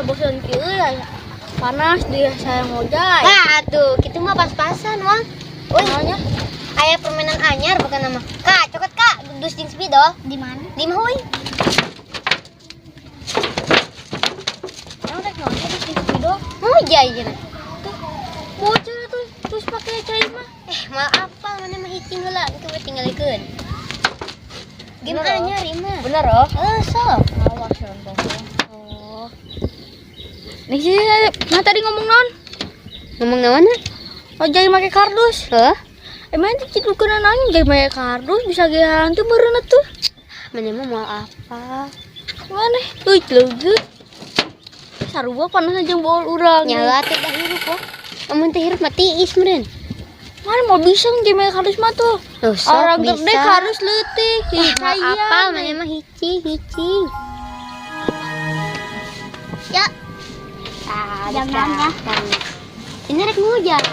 Bosan kieu ya. Panas dia saya ngojay. Nah, atuh kitu mah pas-pasan, Wang. Uy, Naonnya? Aya permainan anyar bukan nama. Kak, cokot Kak, dus jeung spidol. Di mana? Di mah euy. Emang rek naon dus jeung spidol? Ngojay cenah. Bocor tuh terus pakai cai mah. Eh, mal apa mana mah hicing heula, engke we tinggalikeun. Game Bener, oh. anyar ieu mah. Bener oh. Eh, sok. Awas ya Oh. Nih sih, nah tadi ngomong non. Ngomong naon? Ojay make kardus. Heuh? Emang itu citu kena nangis jadi make kardus bisa ge hantu meureun tuh. Mana mah moal apa? Mana? Euy, leugeut. Sarua panas jeung bool urang. Nyala teh dah hirup wah. Amun teh hirup mah tiis meureun. Mana mau bisa jeung make kardus mah tuh. Oh, sok Orang bisa. gede kardus leutik, Ah, cai. moal apal mana mah hicing hicing. Ya. Ah, Jangan ya. Ini rek ngojay.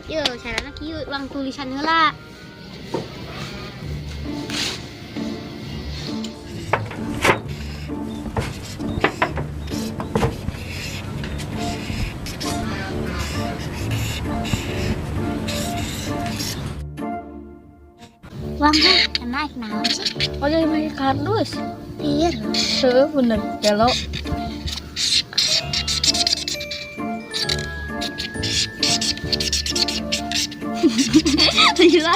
Yo, carana kieu ulang tulisan heula. Wang, emang naon sih? Ojay make kardus. Iya. Heuh, bener. Gelo. Gila.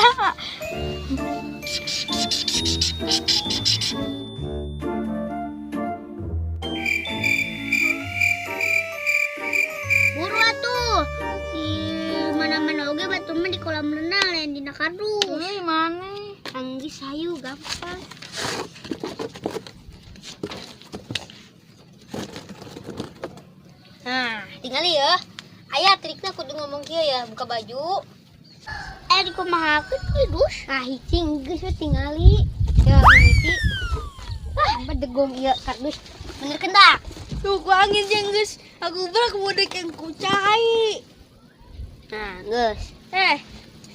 Buru atuh. Di mana-mana oge batur mah di kolam renang lain dina kardus. Euy, mana? Anggis hayu gampang. Nah, tinggal ya. Aya trikna kudu ngomong kieu ya, buka baju. Eh di kumaha kidus? Nah, hicing geus we tingali. Ya, mimiti. Ah, bedegom ieu kardus. Bener kendak. Tuh, ku angin jeung geus aku berak bodek yang ku cai. Nah, geus. Eh,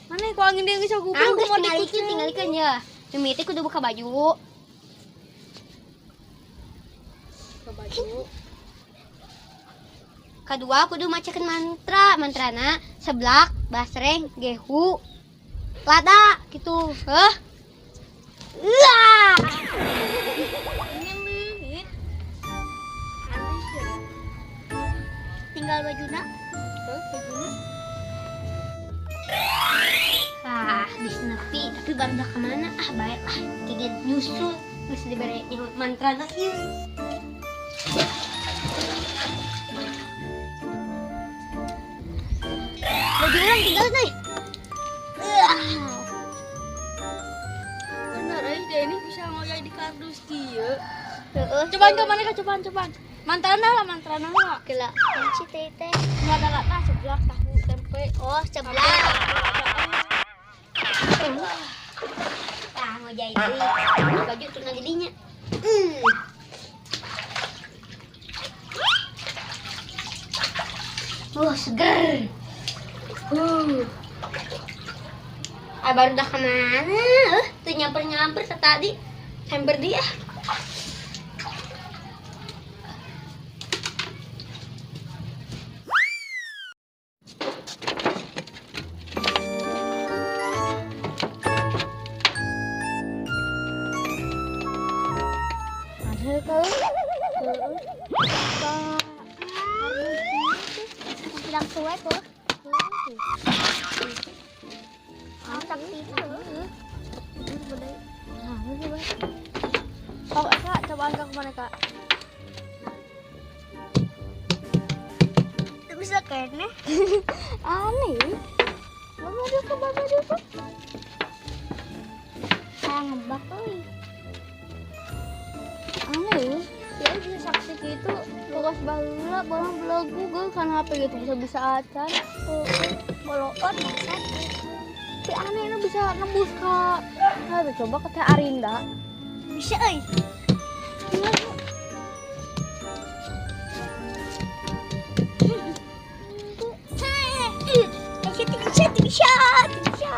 mana ku angin jeung geus aku Nah, berak geus bodek ku tingalikeun, cai. tingalikeun ya. Mimiti kudu buka baju. Buka baju. Kedua kudu macakeun mantra, mantrana seblak, basreng, gehu, lada gitu. Heh. Wah. Angin leungit. Aneh sih. Tinggal bajuna. Heuh, bajuna. Ah, geus nepi, tapi baru udah kemana? Ah, baik lah. Kayak nyusul geus dibere mantrana ieu. Baju urang tinggal nih. Bener euy, dia ini bisa ngojay di kardus kieu. Heeh. Cobaan ke mana kak? Cobaan, cobaan. Mantrana lah, mantrana lah. Gila. Kunci teh teh. Nggak ada kata seblak, tahu, tempe. Oh, sebelah. Ah, ngojay deui. Baju tuh ngagedinya. Seger. Ah, baru dah kemana? Tuh nyamper-nyamper tadi. Samper dia. Ada kalau Bilang suwe tuh. Oh, Kak, cobaan kak kemana kak? Bisa kayaknya. Aneh. Bapak duka, bapak duka. Saya ngebak euy. Aneh. Ya bisa saksi gitu. Tugas baheula barang belagu geus kan HP gitu bisa-bisa acan. Boloon masa. Si aneh ini bisa nembus ke. Nah, coba ke Teh Arinda. Bisa euy. Bisa, bisa, bisa, bisa.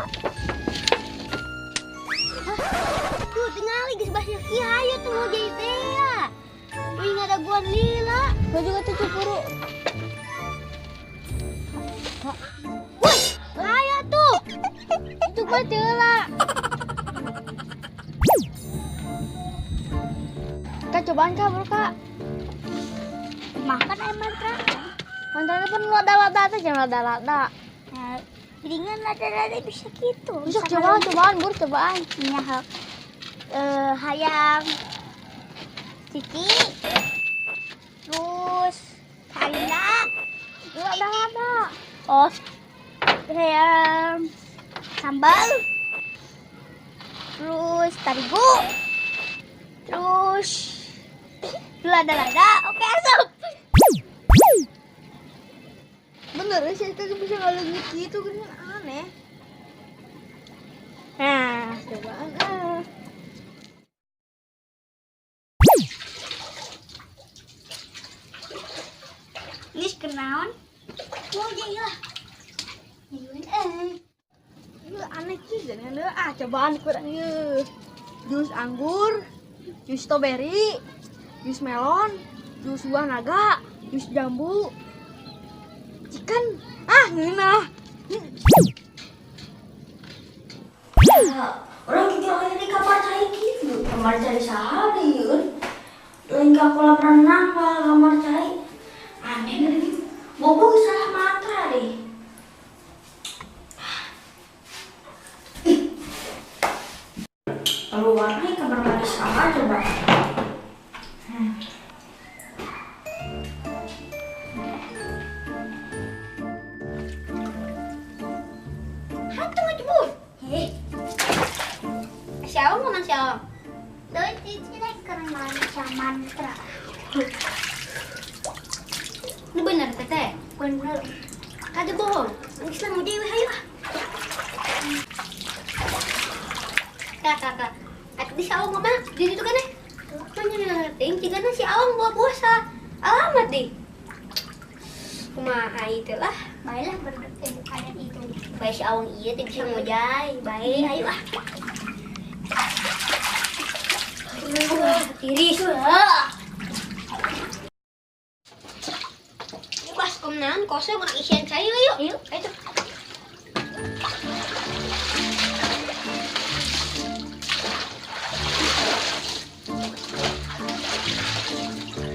Ih, hayu tuh mau jadi teh ya. Wih, nggak ada guan lila. Gua juga tuh cemburu. Woi, hayu tuh. Itu gua teu lah. Kak cobaan kak bro kak. Makan air mantra. Mantranya pun lada-lada tuh jangan lada-lada. Nah, dengan lada-lada bisa gitu. Bisa cobaan cobaan bur cobaan. Iya, hayam Cici, terus Kalila, Lada-lada. oh, hayam sambal, terus terigu, terus lada-lada, oke asup. Bener sih itu bisa ngalengit gitu kan aneh. Nah, Cobaan ah. ini kenaon? Mau jadi lah. Ini aneh sih jangan deh. Ah cobaan kurang ye. Jus anggur, jus strawberry, jus melon, jus buah naga, jus jambu, chicken. Ah ngeunah. Orang kita lagi di kamar cai gitu, kamar cai sehari, lain ke kolam renang lah kamar cai. Aneh nih, bobo salah mantra deh. Ih. Keluar nih kamar mandi sama coba. Hantu nggak cemburu. Heh. Si Awang mana si Awang? Tuh Cici lagi kena mantra. Ini bener teteh. Bener. Kada bohong. Nangis lah mau dewe hayu ah. Kak kak kak. Atuh di si Awang mah di situ kan eh. Mana ting tigana si Awang bawa puasa. Alamat deh. Kumaha itu lah. Baiklah berbukannya itu. Bae si Awang iya teh bisa ngojay. Bae ayo ah. Wah, tiris. Ini baskom naon kosong urang isian cai we yuk. Yuk, ayo tuh.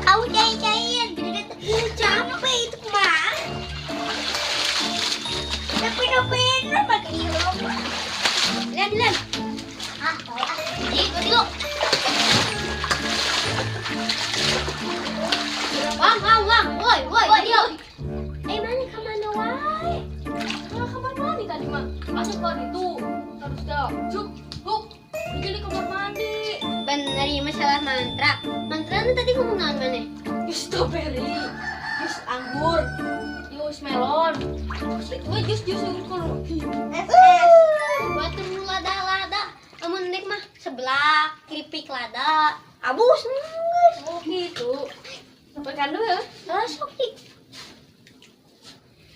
Aku cai-caian, gede-gede. Capek itu kumaha? Tapi nopen pakai ilmu. Lihat, lihat. Ah, tahu ah. Jadi, dua tilu. Wang, wang, wang. Woi, woi, woi. Eh, mana ke mana wae? Kalau kamar mandi tadi mah masuk ke itu terus dah cuk huk jadi kamar mandi. Bener ya masalah mantra. Mantra nu tadi ngomong naon mana? Jus strawberry, jus anggur, jus melon, jus jus anggur. Es es. Buat lada-lada. Amun nek mah seblak, keripik lada, abus nangis. Oh gitu. Sampai kan dulu ya. Ah, sok dik.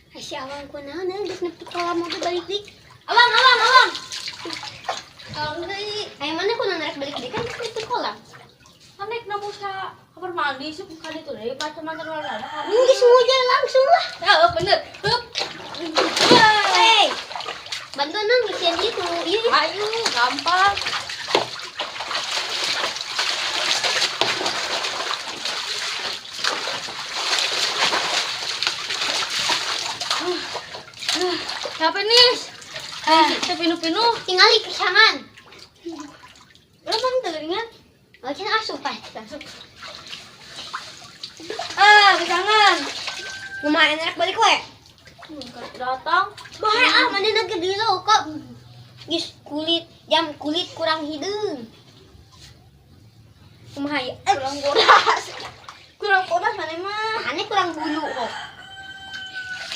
Ai si Awang kunaon euy geus nepi kolam mobil balik dik. Awang, awang, awang. Kalau enggak Ai mana kunaon rek balik dik kan geus nepi kolam. kan naik nemu sa kamar mandi sih bukan itu deh pacar mantan lada. Geus ngojay langsung lah. Ya bener. Hup. Hei. Bantuan nang ngisian itu. Iya, iya. Ayo gampang. Capek nih. Ah, pinu-pinu. Tingali kesangan. Berapa nih Oh, cenah asup ah. Asup. Ah, kesangan. Kumaha rek balik we? Datang. Bae ah mana gede lo kok. Geus kulit jam kulit kurang hideung. Kumaha ya? Kurang bodas. Kurang bodas mana mah? Mana kurang bulu kok.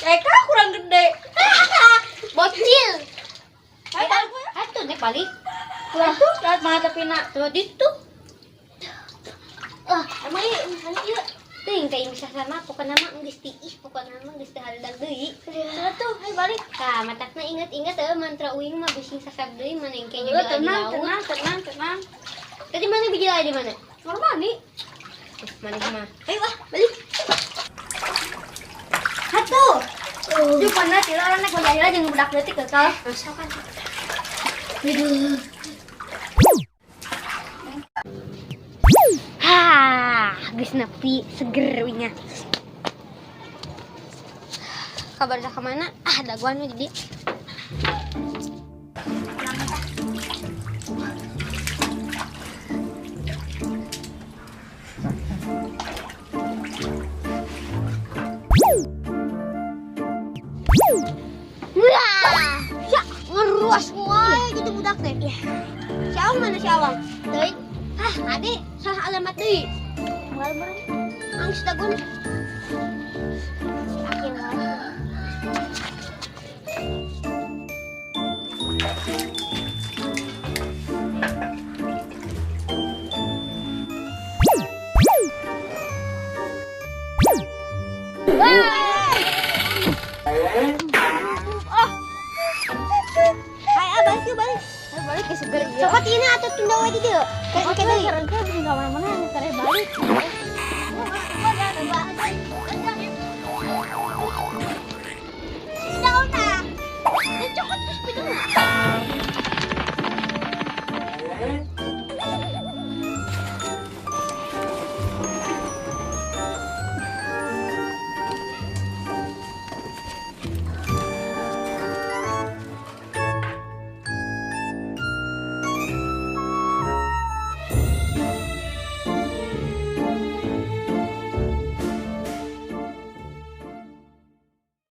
Eka kurang gede. Bocil. Ayo balik we. Atuh dek balik. Kurang tuh, saat mana tapi nak. Tuh itu. Ah, emang iya, misalnya iya. Teuing teh bisa sama pokona mah geus tiis, pokona mah geus teu hareudang deui. Sudah tuh, ayo balik. Tah, matakna inget-inget eueuh mantra uing mah bisi sasab deui mana engke Lu nyoba di tenang, laut. tenang, tenang, tenang. Tadi mana biji lele di mana? Kamar mandi. Mana mah? Ayo ah, balik. Satu. Di mana sih orang naik bajaj jeung budak leutik kekal. Masakan. Aduh. Hah, geus nepi seger winya. Kabar dah kemana? Ah, daguan we jadi. Wah, ya ngeruas wae gitu budak teh. Iya. Si Awang mana si Awang? Teuing. Ah, ade salah alamat deui. Angis dagun. Akhir wae. Balik. Balik ke seger ieu. Cokot ini atau tunda wae di dieu. Kayak kayak beli ka mana-mana tere balik.